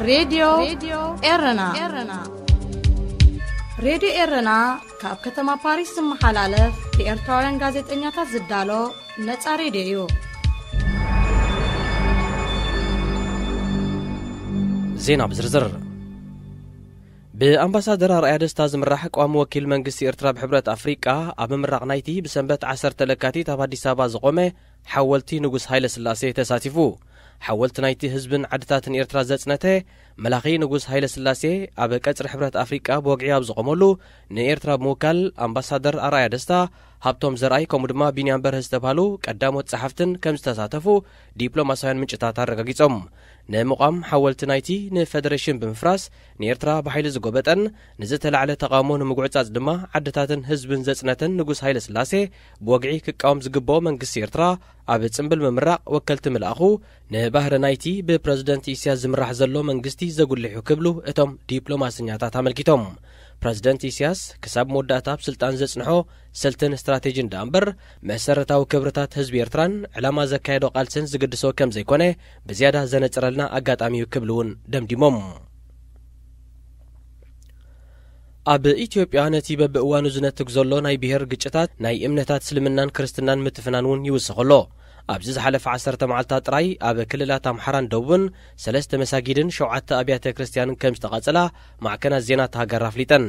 ሬድዮ ኤረና። ሬድዮ ኤረና ካብ ከተማ ፓሪስ ዝመሓላለፍ ብኤርትራውያን ጋዜጠኛታት ዝዳሎ ነጻ ሬድዮ እዩ። ዜና ብዝርዝር። ብኣምባሳደር ኣርኣያ ደስታ ዝምራሕ ቀዋሚ ወኪል መንግስቲ ኤርትራ ብሕብረት ኣፍሪቃ ኣብ ምምራቕ ናይቲ ብሰንበት ዓሰርተ ለካቲት ኣብ ኣዲስ ኣበባ ዝቖመ ሓወልቲ ንጉስ ሃይለ ስላሴ ተሳቲፉ። ሓወልቲ ናይቲ ህዝብን ዓድታትን ኤርትራ ዘጽነተ መላኺ ንጉስ ሃይለ ስላሴ ኣብ ቀጽሪ ሕብረት ኣፍሪቃ ብወግዒ ኣብ ዝቖመሉ ንኤርትራ ብምውካል ኣምባሳደር ኣርኣያ ደስታ፣ ሃብቶም ዘርኣይ ከምኡ ድማ ቢንያም በርሀ ዝተባህሉ ቀዳሞት ጸሓፍትን ከም ዝተሳተፉ ዲፕሎማስያውያን ምንጭታት ኣረጋጊጾም። ንምቋም ሓወልቲ ናይቲ ንፈደሬሽን ብምፍራስ ንኤርትራ ብሓይሊ ዝጎበጠን ንዝተላዕለ ተቓውሞ ንምጉዕጻጽ ድማ ዓድታትን ህዝብን ዘጽነተን ንጉስ ሃይለ ስላሴ ብወግዒ ክቃወም ዝግብኦ መንግስቲ ኤርትራ ኣብ ጽምብል ምምራቕ ወከልቲ ምልኣኹ፣ ንባህሪ ናይቲ ብፕረዚደንት ኢሳያስ ዝምራሕ ዘሎ መንግስቲ ዘጉልሕ እዩ ክብሉ እቶም ዲፕሎማስኛታት ኣመልኪቶም። ፕረዚደንት ኢሳያስ ክሳብ መወዳእታ ኣብ ስልጣን ዘጽንሖ ስልትን ስትራቴጂን ደኣ እምበር፣ መሰረታዊ ክብርታት ህዝቢ ኤርትራን ዕላማ ዘካየዶ ቃልስን ዝግድሶ ከም ዘይኮነ ብዝያዳ ዘነጽረልና ኣጋጣሚ እዩ ክብሉ እውን ደምዲሞም። ኣብ ኢትዮጵያ ነቲ በብእዋኑ ዝነትግ ዘሎ ናይ ብሄር ግጭታት ናይ እምነታት እስልምናን ክርስትናን ምትፍናን እውን ይውስኽ ኣሎ። ኣብዚ ዝሓለፈ ዓሰርተ መዓልታት ጥራይ ኣብ ክልላት ኣምሓራን ደቡብን ሰለስተ መሳጊድን ሸውዓተ ኣብያተ ክርስትያንን ከም ዝተቓጸላ ማዕከናት ዜና እታ ሃገር ኣፍሊጠን።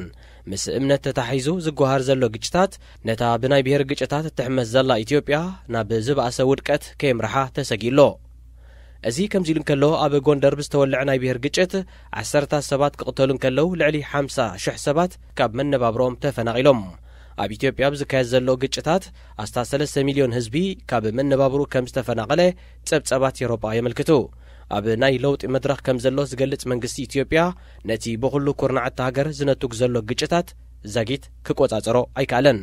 ምስ እምነት ተታሒዙ ዝጓሃር ዘሎ ግጭታት ነታ ብናይ ብሄር ግጭታት እትሕመስ ዘላ ኢትዮጵያ ናብ ዝበኣሰ ውድቀት ከየምርሓ ተሰጊኡ ኣሎ። እዚ ከምዚ ኢሉ እንከሎ፣ ኣብ ጎንደር ብዝተወልዐ ናይ ብሄር ግጭት ዓሰርታት ሰባት ክቕተሉ እንከለዉ፣ ልዕሊ ሓምሳ ሽሕ ሰባት ካብ መነባብሮኦም ተፈናቒሎም። ኣብ ኢትዮጵያ ብዝካየድ ዘሎ ግጭታት ኣስታት ሰለስተ ሚልዮን ህዝቢ ካብ መነባብሩ ከም ዝተፈናቐለ ጸብጻባት ኤውሮጳ የመልክቱ። ኣብ ናይ ለውጢ መድረኽ ከም ዘሎ ዝገልጽ መንግስቲ ኢትዮጵያ፣ ነቲ ብኹሉ ኩርናዓት ሃገር ዝነቱግ ዘሎ ግጭታት ዛጊት ክቆጻጸሮ ኣይከኣለን።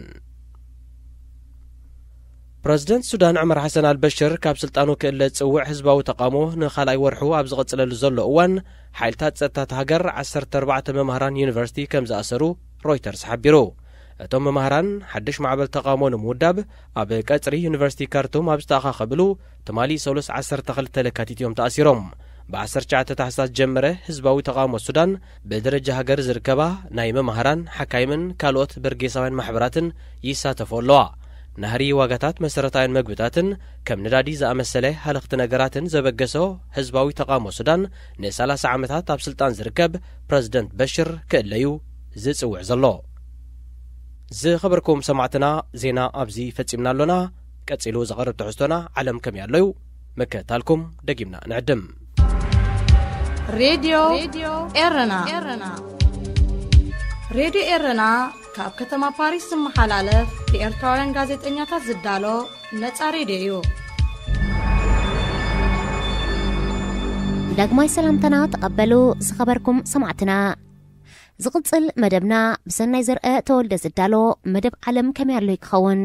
ፕረዚደንት ሱዳን ዑመር ሓሰን ኣልበሽር ካብ ስልጣኑ ክእለ ዝጽውዕ ህዝባዊ ተቓውሞ ንኻልኣይ ወርሑ ኣብ ዝቕጽለሉ ዘሎ እዋን፣ ሓይልታት ጸጥታ እታ ሃገር ዓሰርተ ኣርባዕተ መማህራን ዩኒቨርሲቲ ከም ዝኣሰሩ ሮይተርስ ሓቢሩ። እቶም መማህራን ሓድሽ ማዕበል ተቓውሞ ንምውዳብ ኣብ ቀጽሪ ዩኒቨርሲቲ ካርቱም ኣብ ዝተኣኻኸብሉ ትማሊ ሰሉስ ዓሰርተ ክልተ ለካቲት እዮም ተኣሲሮም። ብ ዓሰርተ ትሽዓተ ታሕሳስ ዝጀመረ ህዝባዊ ተቓውሞ ሱዳን ብደረጃ ሃገር ዝርከባ ናይ መማህራን፣ ሓካይምን ካልኦት በርጌሳውያን ማሕበራትን ይሳተፎ ኣለዋ። ናህሪ ዋጋታት መሰረታውያን መግብታትን ከም ነዳዲ ዝኣመሰለ ሃለኽቲ ነገራትን ዘበገሶ ህዝባዊ ተቓውሞ ሱዳን ንሰላሳ ዓመታት ኣብ ስልጣን ዝርከብ ፕረዚደንት በሽር ክእለዩ ዝጽውዕ ዘሎ። ዝኸበርኩም ሰማዕትና፣ ዜና ኣብዚ ፈጺምና ኣሎና። ቀጺሉ ዝቐርብ ትሕዝቶና ዓለም ከመይ ኣሎ እዩ። ምክትታልኩም ደጊምና ንዕድም። ሬድዮ ኤረና። ሬድዮ ኤረና ካብ ከተማ ፓሪስ ዝመሓላለፍ ብኤርትራውያን ጋዜጠኛታት ዝዳሎ ነጻ ሬድዮ እዩ። ዳግማይ ሰላምታና ተቐበሉ ዝኸበርኩም ሰማዕትና። ዝቕጽል መደብና ብሰናይ ዘርአ ተወልደ ዝዳሎ መደብ ዓለም ከመይ ኣሎ ክኸውን።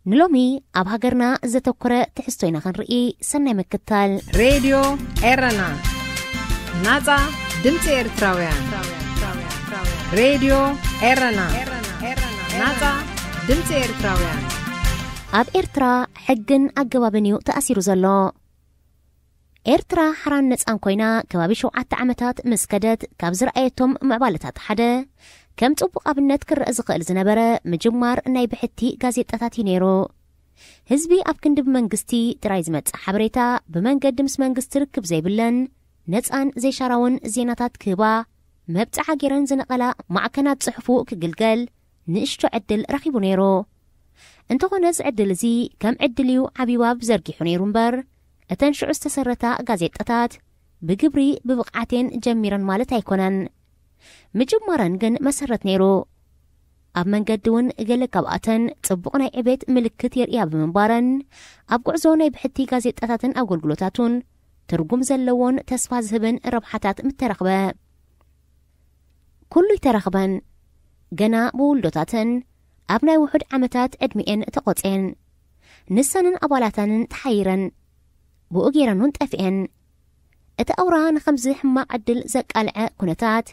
ንሎሚ ኣብ ሃገርና ዘተኮረ ትሕዝቶ ኢና ክንርኢ። ሰናይ ምክትታል። ሬድዮ ኤረና፣ ናጻ ድምጺ ኤርትራውያን። ሬድዮ ኤረና፣ ናጻ ድምጺ ኤርትራውያን። ኣብ ኤርትራ ሕግን ኣገባብን እዩ ተኣሲሩ ዘሎ። ኤርትራ ሓራን ነጻን ኮይና ከባቢ ሸውዓተ ዓመታት ምስ ከደት፣ ካብ ዝረኣየቶም ምዕባለታት ሓደ፣ ከም ጽቡቕ ኣብነት ክረአ ዝኽእል ዝነበረ ምጅማር ናይ ብሕቲ ጋዜጣታት እዩ ነይሩ። ህዝቢ ኣብ ክንዲ ብመንግስቲ ጥራይ ዝመጽእ ሓበሬታ፣ ብመንገዲ ምስ መንግስቲ ርክብ ዘይብለን ነጻን ዘይሻራውን ዜናታት ክህባ መብጽዓ ገይረን ዝነቐላ ማዕከናት ጽሑፉ ክግልገል ንእሽቶ ዕድል ረኺቡ ነይሩ። እንተኾነ፣ እዚ ዕድል እዚ ከም ዕድል እዩ ዓቢባብ ዘርጊሑ ነይሩ እምበር፣ እተን ሽዑ ዝተሰረታ ጋዜጣታት ብግብሪ ብብቕዓቴን ጀሚረን ማለት ኣይኮነን። ምጅማረን ግን መሰረት ነይሩ። ኣብ መንገዲ እውን ገለ ካብኣተን ጽቡቕ ናይ ዕቤት ምልክት የርእያ ብምንባረን፣ ኣብ ጉዕዞ ናይ ብሕቲ ጋዜጣታትን ኣገልግሎታቱን ትርጉም ዘለዎን ተስፋ ዝህብን ረብሓታት ምተረኽበ። ኩሉ ይተረኽበን። ገና ብውልዶታተን ኣብ ናይ ውሑድ ዓመታት ዕድሚኤን ተቖጽየን። ንሰንን ኣባላታንን ተሓይረን። ብኡ ገይረን እውን ጠፊኤን። እቲ ኣውራ ንኸምዚ ሕማቕ ዕድል ዘቃልዐ ኩነታት፣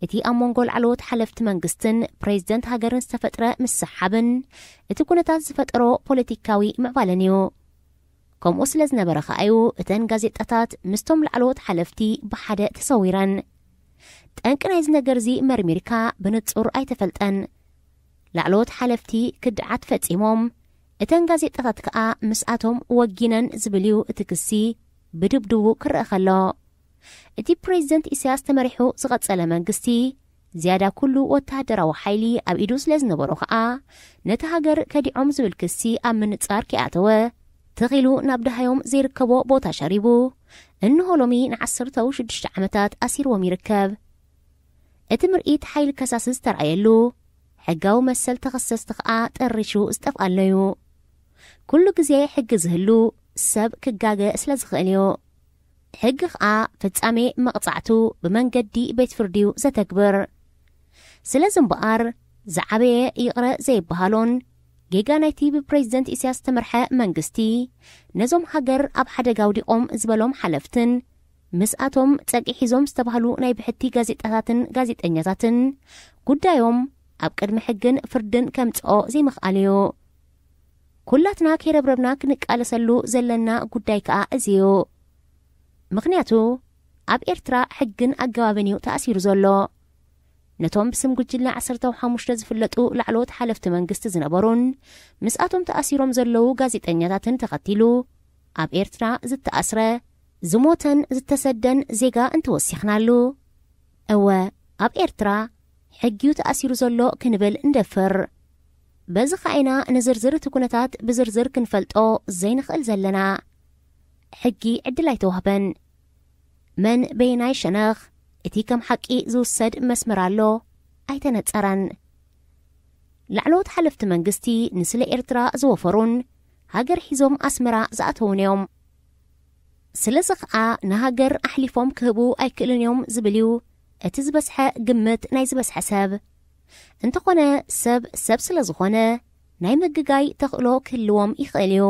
እቲ ኣብ መንጎ ላዕለዎት ሓለፍቲ መንግስትን ፕሬዚደንት ሃገርን ዝተፈጥረ ምስሓብን፣ እቲ ኩነታት ዝፈጠሮ ፖለቲካዊ ምዕባለን እዩ። ከምኡ ስለ ዝነበረ ከኣዩ እተን ጋዜጣታት ምስቶም ላዕለዎት ሓለፍቲ ብሓደ ተሰዊረን። ጠንቂ ናይዚ ነገር እዚ መርሚርካ ብንጹር ኣይተፈልጠን። ላዕለዎት ሓለፍቲ ክድዓት ፈጺሞም፣ እተን ጋዜጣታት ከኣ ምስኣቶም ወጊነን ዝብል እዩ እቲ ክሲ ብድብድቡ ክረአ ከሎ። እቲ ፕሬዚደንት ኢሳያስ ተመሪሑ ዝቐጸለ መንግስቲ ዝያዳ ኩሉ ወተሃደራዊ ሓይሊ ኣብ ኢዱ ስለ ዝነበሮ ከኣ ነቲ ሃገር ከዲዖም ዝብል ክሲ ኣብ ምንጻር ከይኣተወ ተኺሉ ናብ ደሃዮም ዘይርከቦ ቦታ ሸሪቡ እንሆ ሎሚ ንዓሰርተው ሽዱሽተ ዓመታት ኣሲርዎም ይርከብ። እቲ ምርኢት ሓይሊ ከሳሲ ዝተረኣየሉ ሕጋዊ መሰል ተኸሰስቲ ከኣ ጠሪሹ ዝጠፍኣለዩ። ኩሉ ግዜ ሕጊ ዝህሉ ሰብ ክጋገ ስለ ዝኽእል እዩ። ሕጊ ከኣ ፍጻሜ መቕጻዕቱ ብመንገዲ ቤት ፍርዲ እዩ ዘተግብር። ስለዚ እምበኣር ዝዓበየ ይቕረ ዘይበሃሎን ጌጋ ናይቲ ብፕሬዚደንት ኢሳያስ ዝተመርሐ መንግስቲ ነዞም ሃገር ኣብ ሓደጋ ኣውዲቖም ዝበሎም ሓለፍትን ምስኣቶም ጸግዒ ሒዞም ዝተባህሉ ናይ ብሕቲ ጋዜጣታትን ጋዜጠኛታትን ጉዳዮም ኣብ ቅድሚ ሕግን ፍርድን ከምጽኦ ዘይምኽኣል እዩ። ኩላትና ከይረብረብና ክንቃለሰሉ ዘለና ጉዳይ ከኣ እዚ እዩ። ምኽንያቱ ኣብ ኤርትራ ሕግን ኣገባብን እዩ ተኣሲሩ ዘሎ። ነቶም ብስም ጉጅለ ዓሰርተ ሓሙሽተ ዝፍለጡ ላዕለዎት ሓለፍቲ መንግስቲ ዝነበሩን ምስኣቶም ተኣሲሮም ዘለዉ ጋዜጠኛታትን ተኸቲሉ ኣብ ኤርትራ ዝተኣስረ፣ ዝሞተን ዝተሰደን ዜጋ እንተወሲኽናሉ፣ እወ ኣብ ኤርትራ ሕጊዩ ተኣሲሩ ዘሎ ክንብል እንደፍር። በዚ ኸኣ ኢና ንዝርዝር እቲ ኩነታት ብዝርዝር ክንፈልጦ ዘይንኽእል ዘለና። ሕጊ ዕድል ኣይተዋህበን። መን በየናይ ሸነኽ እቲ ከም ሓቂ ዝውሰድ መስመር ኣሎ ኣይተነጸረን። ላዕለዎት ሓለፍቲ መንግስቲ ንስለ ኤርትራ ዝወፈሩን ሃገር ሒዞም ኣስመራ ዝኣተዉን እዮም። ስለዚ ኸኣ ንሃገር ኣሕሊፎም ክህቡ ኣይክእልን እዮም ዝብል እዩ እቲ ዝበዝሐ ግምት ናይ ዝበዝሐ ሰብ። እንተኾነ ሰብ ሰብ ስለ ዝኾነ ናይ ምግጋይ ተኽእሎ ክህልዎም ይኽእል እዩ።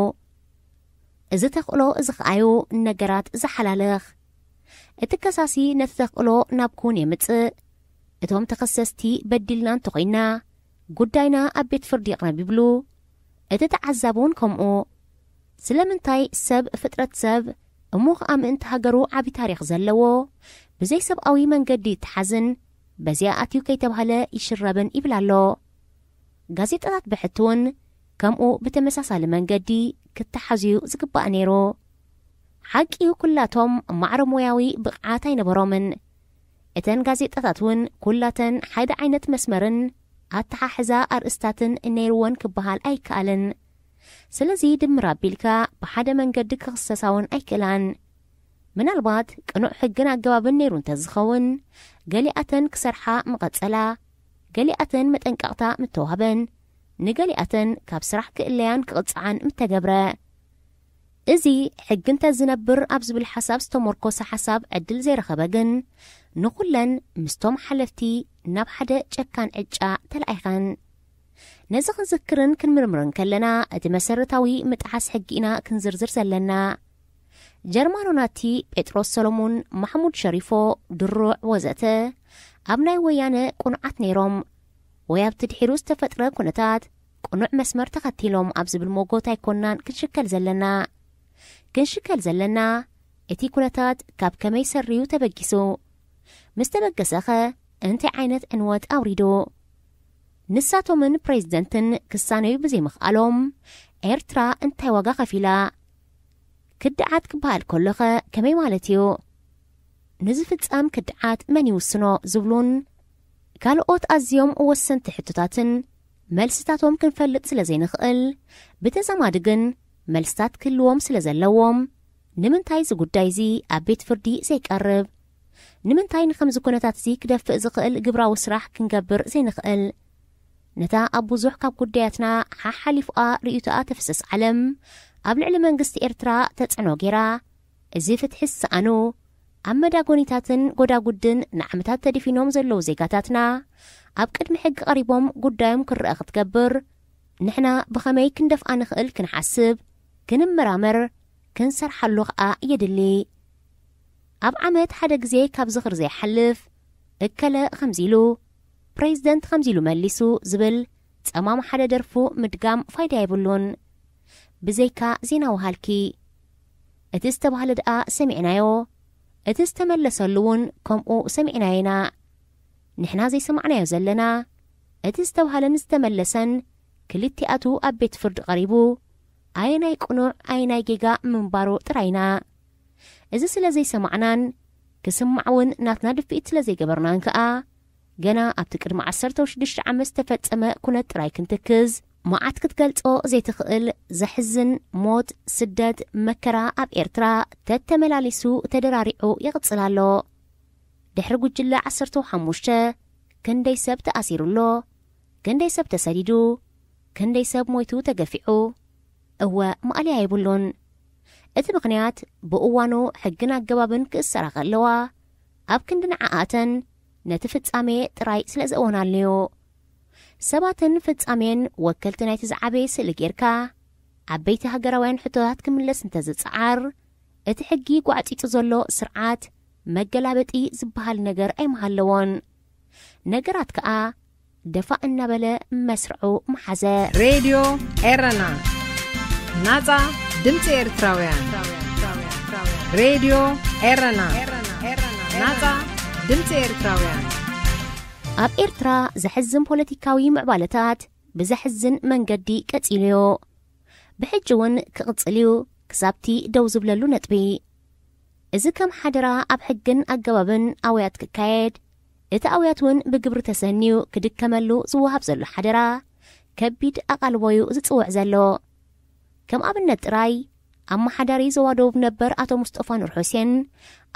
እዚ ተኽእሎ እዚ ኸኣዩ ነገራት ዝሓላልኽ። እቲ ከሳሲ ነቲ ተኽእሎ ናብ ኩን የምጽእ። እቶም ተኸሰስቲ በዲልና እንተኾይና ጉዳይና ኣብ ቤት ፍርዲ ይቕረብ ይብሉ። እቲ ተዓዛቢ እውን ከምኡ። ስለምንታይ ሰብ ፍጥረት ሰብ እሞ ኸኣ ምእንቲ ሃገሩ ዓቢ ታሪኽ ዘለዎ ብዘይ ሰብኣዊ መንገዲ ይተሓዝን በዚኣ ኣትዩ ከይተባህለ ይሽረብን ይብል ኣሎ። ጋዜጣታት ብሕቲ እውን ከምኡ ብተመሳሳሊ መንገዲ ክተሓዙ ዝግባእ ነይሩ። ሓቂ እዩ ኩላቶም ማዕረ ሞያዊ ብቕዓት ኣይነበሮምን። እተን ጋዜጣታት እውን ኩላተን ሓደ ዓይነት መስመርን ኣተሓሕዛ ኣርእስታትን ነይርወን ክበሃል ኣይከኣልን። ስለዚ ድምር ኣቢልካ ብሓደ መንገዲ ክኽሰሳ እውን ኣይክእላን። ምናልባት ቅኑዕ ሕግን ኣገባብን ነይሩ እንተዝኸውን ገሊኣተን ክሰርሓ ምቐጸላ፣ ገሊኣተን መጠንቀቕታ ምተዋህበን፣ ንገሊኣተን ካብ ስራሕ ክእለያን ክቕጽዓን ምተገብረ። እዚ ሕጊ እንተ ዝነብር ኣብ ዝብል ሓሳብ ዝተመርኮሰ ሓሳብ ዕድል ዘይረኸበ ግን ንኹለን ምስቶም ሓለፍቲ ናብ ሓደ ጨካን ዕጫ ተለኣይኸን። ነዚ ክንዝክርን ክንምርምርን ከለና እቲ መሰረታዊ ምጥሓስ ሕጊ ኢና ክንዝርዝር ዘለና። ጀርማኖ ናቲ፣ ጴጥሮስ ሰሎሙን፣ ማሕሙድ ሸሪፎ፣ ድሩዕ ወዘተ ኣብ ናይ ወያነ ቅኑዓት ነይሮም ወይ ኣብቲ ድሒሩ ዝተፈጥረ ኩነታት ቅኑዕ መስመር ተኸቲሎም ኣብ ዝብል ሞጎት ኣይኮናን ክንሽከል ዘለና። ክንሽከል ዘለና እቲ ኩነታት ካብ ከመይ ሰሪዩ ተበጊሱ። ምስ ተበገሰኸ እንታይ ዓይነት ዕንወት ኣውሪዱ? ንሳቶምን ፕሬዚደንትን ክሳነዩ ብዘይምኽኣሎም ኤርትራ እንታይ ዋጋ ከፊላ? ክድዓት ክበሃል ከሎኸ ከመይ ማለት እዩ? ንዝፍጸም ክድዓት መን ይውስኖ ዝብሉን ካልኦት ኣዝዮም ወሰንቲ ሕቶታትን መልስታቶም ክንፈልጥ ስለ ዘይንኽእል፣ ብተዛማዲ ግን መልስታት ክህልዎም ስለ ዘለዎም፣ ንምንታይ እዚ ጉዳይ እዚ ኣብ ቤት ፍርዲ ዘይቀርብ? ንምንታይ ንኸምዚ ኩነታት እዚ ክደፍእ ዝኽእል ግብራዊ ስራሕ ክንገብር ዘይንኽእል? ነታ ኣብ ብዙሕ ካብ ጉዳያትና ሓሓሊፍኣ ርእይቶኣ ተፍስስ ዓለም ኣብ ልዕሊ መንግስቲ ኤርትራ ተጽዕኖ ገይራ፣ እዚ ፍትሒ ዝሰኣኑ ኣብ መዳጎኒታትን ጎዳጉድን ንዓመታት ተደፊኖም ዘለዉ ዜጋታትና ኣብ ቅድሚ ሕጊ ቀሪቦም ጉዳዮም ክረአ ክትገብር፣ ንሕና ብኸመይ ክንደፍኣ ንኽእል ክንሓስብ፣ ክንመራመር፣ ክንሰርሓሉ ኸኣ የድሊ። ኣብ ዓመት ሓደ ግዜ ካብ ዝኽሪ ዘይሓልፍ፣ እከለ ከምዚ ኢሉ፣ ፕሬዚደንት ከምዚ ኢሉ መሊሱ ዝብል ጸማም ሓደ ደርፉ ምድጋም ፋይዳ የብሉን። ብዘይካ ዜናዊ ሃልኪ፣ እቲ ዝተባህለ ደኣ ሰሚዕናዮ፣ እቲ ዝተመለሰሉ እውን ከምኡ ሰሚዕናዮ ኢና። ንሕና ዘይሰማዕናዮ ዘለና፣ እቲ ዝተባህለን ዝተመለሰን ክልቲኣቱ ኣብ ቤት ፍርዲ ቀሪቡ ኣየናይ ቅኑዕ ኣየናይ ጌጋ ምንባሩ ጥራይ ኢና። እዚ ስለ ዘይሰማዕናን ክስማዕ እውን ናትና ድፍኢት ስለ ዘይገበርናን ከኣ፣ ገና ኣብቲ ቅድሚ ዓሰርተ ሽዱሽተ ዓመት ዝተፈጸመ ኩነት ጥራይ ክንትክዝ፣ መዓት ክትገልጾ ዘይትኽእል ዘሕዝን ሞት፣ ስደት፣ መከራ ኣብ ኤርትራ ተተመላሊሱ ተደራሪዑ ይቕጽል ኣሎ። ድሕሪ ጉጅለ ዓሰርተ ሓሙሽተ ክንደይ ሰብ ተኣሲሩ ኣሎ? ክንደይ ሰብ ተሰዲዱ? ክንደይ ሰብ ሞይቱ ተገፊዑ? እወ፣ ማእለያ የብሉን። እቲ ምኽንያት ብእዋኑ ሕግን ኣገባብን ክእሰራ ከለዋ፣ ኣብ ክንዲ ንዓኣተን ነቲ ፍጻሜ ጥራይ ስለ ዘእወናልን'ዩ። ሰባትን ፍጻሜን ወከልቲ ናይቲ ዝዓበየ ስእሊ ጌርካ፣ ዓበይቲ ሃገራውያን ሕቶታት ክምለስ እንተዝጸዓር፣ እቲ ሕጊ ጓዕጺጹ ዘሎ ስርዓት መገላበጢ ዝበሃል ነገር ኣይምሃለዎን። ነገራት ከኣ ደፋእ እናበለ መስርዑ መሓዘ። ሬድዮ ኤረና፣ ናጻ ድምጺ ኤርትራውያን። ሬድዮ ኤረና፣ ናጻ ድምጺ ኤርትራውያን። ኣብ ኤርትራ ዘሕዝን ፖለቲካዊ ምዕባለታት ብዘሕዝን መንገዲ ቀጺሉ'ዩ። ብሕጂ እውን ክቕጽል እዩ፣ ክሳብቲ ደው ዝብለሉ ነጥቢ። እዚ ከም ሓደራ ኣብ ሕግን ኣገባብን ኣውያት ክካየድ፣ እቲ ኣውያት እውን ብግብሪ ተሰንዩ ክድከመሉ ዝወሃብ ዘሎ ሓደራ ከቢድ ኣቓልቦ'ዩ ዝጽውዕ ዘሎ። ከም ኣብነት ጥራይ፣ ኣመሓዳሪ ዞባ ደቡብ ነበር ኣቶ ሙስጠፋ ኑር ሑሴን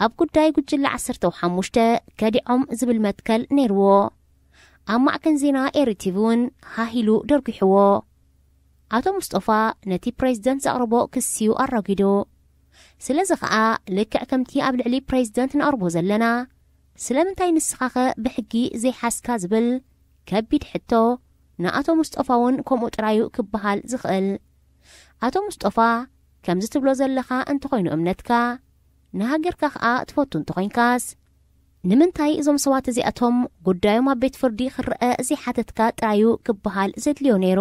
ኣብ ጉዳይ ጉጅለ ዓሰርተ ሓሙሽተ ከዲዖም ዝብል መትከል ነይርዎ። ኣብ ማዕከን ዜና ኤሪ ቲቪ እውን ሃሂሉ ደርጒሕዎ። ኣቶ ሙስጠፋ ነቲ ፕሬዝደንት ዘቕረቦ ክሲ'ዩ ኣራጒዱ። ስለዚ ኸኣ፣ ልክዕ ከምቲ ኣብ ልዕሊ ፕሬዝደንት ነቕርቦ ዘለና፣ ስለምንታይ ንስኻኸ ብሕጊ ዘይሓዝካ ዝብል ከቢድ ሕቶ ንኣቶ ሙስጠፋ እውን ከምኡ ጥራዩ ክበሃል ዝኽእል። ኣቶ ሙስጠፋ፣ ከምዚ ትብሎ ዘለኻ እንተኾይኑ እምነትካ፣ ንሃገርካ ኸኣ ትፈቱ እንተኾይንካስ፣ ንምንታይ እዞም ሰባት እዚኣቶም ጉዳዮም ኣብ ቤት ፍርዲ ክረአ ዘይሓተትካ ጥራዩ ክበሃል ዘድልዮ ነይሩ?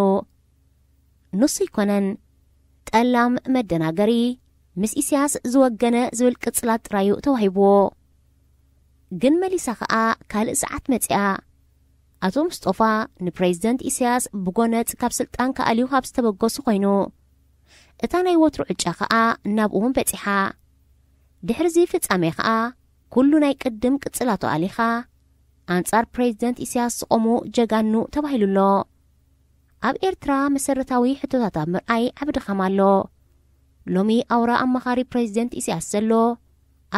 ንሱ ኣይኮነን። ጠላም መደናገሪ፣ ምስ ኢሳያስ ዝወገነ ዝብል ቅጽላት ጥራዩ ተዋሂብዎ። ግን መሊሳ ኸኣ ካልእ ሰዓት መጺኣ። ኣቶ ሙስጦፋ ንፕሬዝደንት ኢሳያስ ብጎነጽ ካብ ስልጣን ክኣልዩ ካብ ዝተበገሱ ኮይኑ፣ እታ ናይ ወትሩ ዕጫ ኸኣ ናብኡ እውን በጺሓ። ድሕሪዚ ፍጻሜ ኸኣ ኩሉ ናይ ቅድም ቅጽላቱ ኣሊኻ ኣንጻር ፕሬዝደንት ኢሳያስ ዝቖሙ ጀጋኑ ተባሂሉ ኣሎ። ኣብ ኤርትራ መሰረታዊ ሕቶታት ኣብ ምርኣይ ዓቢ ድኻም ኣሎ። ሎሚ ኣውራ ኣማኻሪ ፕሬዝደንት ኢሳያስ ዘሎ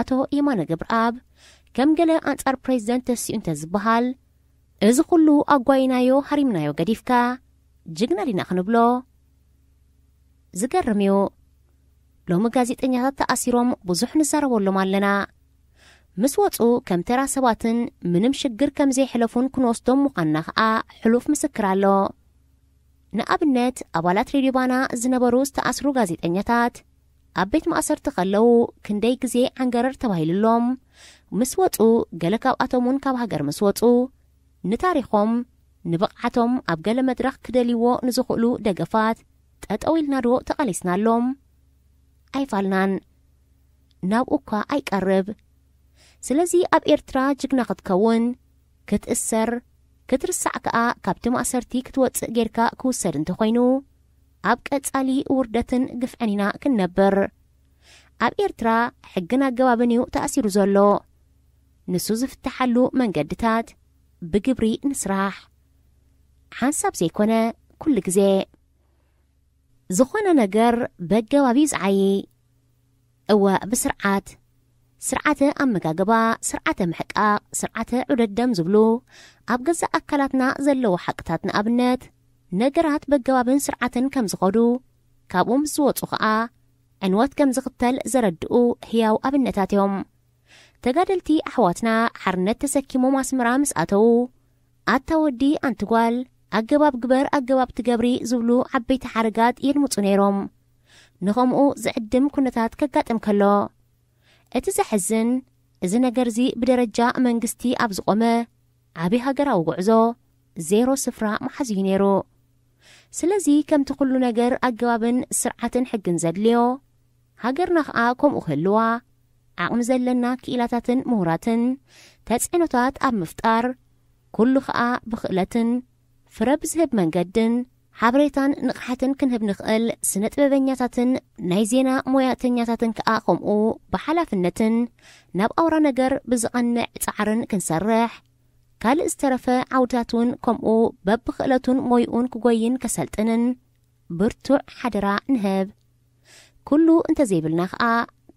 ኣቶ የማነ ገብረኣብ ከም ገለ ኣንጻር ፕሬዝደንት ተሲኡ እንተዝበሃል፣ እዚ ኩሉ ኣጓይናዮ ሃሪምናዮ ገዲፍካ ጅግና ዲና ክንብሎ? ዝገርም እዩ። ሎሚ ጋዜጠኛታት ተኣሲሮም ብዙሕ ንዛረበሎም ኣለና። ምስ ወጹ ከም ተራ ሰባትን ምንም ሽግር ከም ዘይሕለፉን ክንወስዶም ምዃንና ኸኣ ሕሉፍ ምስክር ኣሎ። ንኣብነት፣ ኣባላት ሬድዮ ባና ዝነበሩ ዝተኣስሩ ጋዜጠኛታት ኣብ ቤት ማእሰርቲ ከለዉ ክንደይ ግዜ ዓንገረር ተባሂሉሎም፣ ምስ ወጹ፣ ገለ ካብኣቶም እውን ካብ ሃገር ምስ ወጹ፣ ንታሪኾም፣ ንብቕዓቶም ኣብ ገለ መድረኽ ክደልይዎ ንዝኽእሉ ደገፋት ጠጠው ኢልና ዶ ተቓሊስናሎም? ኣይፋልናን። ናብኡ እኳ ኣይቀርብ። ስለዚ ኣብ ኤርትራ ጅግና ክትከውን፣ ክትእሰር፣ ክትርሳዕ ከኣ ካብቲ ማእሰርቲ ክትወጽእ ጌርካ ክውሰድ እንተኾይኑ፣ ኣብ ቀጻሊ ውርደትን ግፍዕን ኢና ክንነብር። ኣብ ኤርትራ ሕግን ኣገባብን እዩ ተኣሲሩ ዘሎ። ንሱ ዝፍተሓሉ መንገድታት ብግብሪ ንስራሕ። ሓንሳብ ዘይኮነ ኩሉ ግዜ። ዝኾነ ነገር በገባብ እዩ ዝዓዪ። እወ፣ ብስርዓት። ስርዓተ ኣመጋግባ፣ ስርዓተ ምሕቃቕ፣ ስርዓተ ዑደት ደም ዝብሉ ኣብ ገዛእ ኣካላትና ዘለዉ ሓቅታት፣ ንኣብነት፣ ነገራት በገባብን ስርዓትን ከም ዝኸዱ፣ ካብኡ ምስ ዝወጹ ኸኣ ዕንወት ከም ዝኽተል ዘረድኡ ህያው ኣብነታት እዮም። ተጋደልቲ ኣሕዋትና ሓርነት ተሰኪሞም ኣስመራ ምስ ኣተዉ፣ ኣታ ወዲ ኣንቲ ጓል፣ ኣገባብ ግበር፣ ኣገባብ ትገብሪ ዝብሉ ዓበይቲ ሓረጋት የድምጹ ነይሮም። ንኸምኡ ዝዕድም ኩነታት ከጋጥም ከሎ፣ እቲ ዘሕዝን፣ እዚ ነገርዚ ብደረጃ መንግስቲ ኣብ ዝቖመ ዓቢ ሃገራዊ ጉዕዞ ዜሮ ስፍራ ምሓዙ እዩ ነይሩ። ስለዚ ከምቲ ኩሉ ነገር ኣገባብን ስርዓትን ሕግን ዘድልዮ፣ ሃገርና ከኣ ከምኡ ክህልዋ ዓቕሚ ዘለና ክኢላታትን ምሁራትን ተጽዕኖታት ኣብ ምፍጣር፣ ኩሉ ከኣ ብኽእለትን ፍረ ብዝህብ መንገድን ሓበሬታን ንቕሓትን ክንህብ ንኽእል ስነ ጥበበኛታትን ናይ ዜና ሞያተኛታትን ከኣ ከምኡ ብሓላፍነትን ናብ ኣውራ ነገር ብዝቐንዕ ጻዕርን ክንሰርሕ፣ ካልእ ዝተረፈ ዓውድታት እውን ከምኡ በብኽእለቱን ሞይኡን ክጎይን ከሰልጥንን ብርቱዕ ሓደራ ንህብ። ኩሉ እንተዘይብልና ከኣ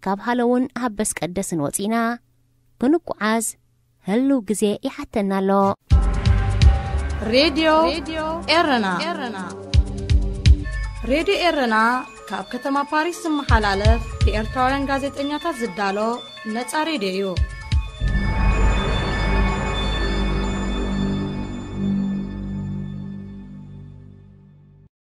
ካብ ሃለውን ሃበስ ቀደስን ወጺና ክንጓዓዝ ህልው ግዜ ይሓተና ኣሎ። ሬድዮ ኤረና። ሬድዮ ኤረና ካብ ከተማ ፓሪስ ዝመሓላለፍ ብኤርትራውያን ጋዜጠኛታት ዝዳሎ ነጻ ሬድዮ እዩ።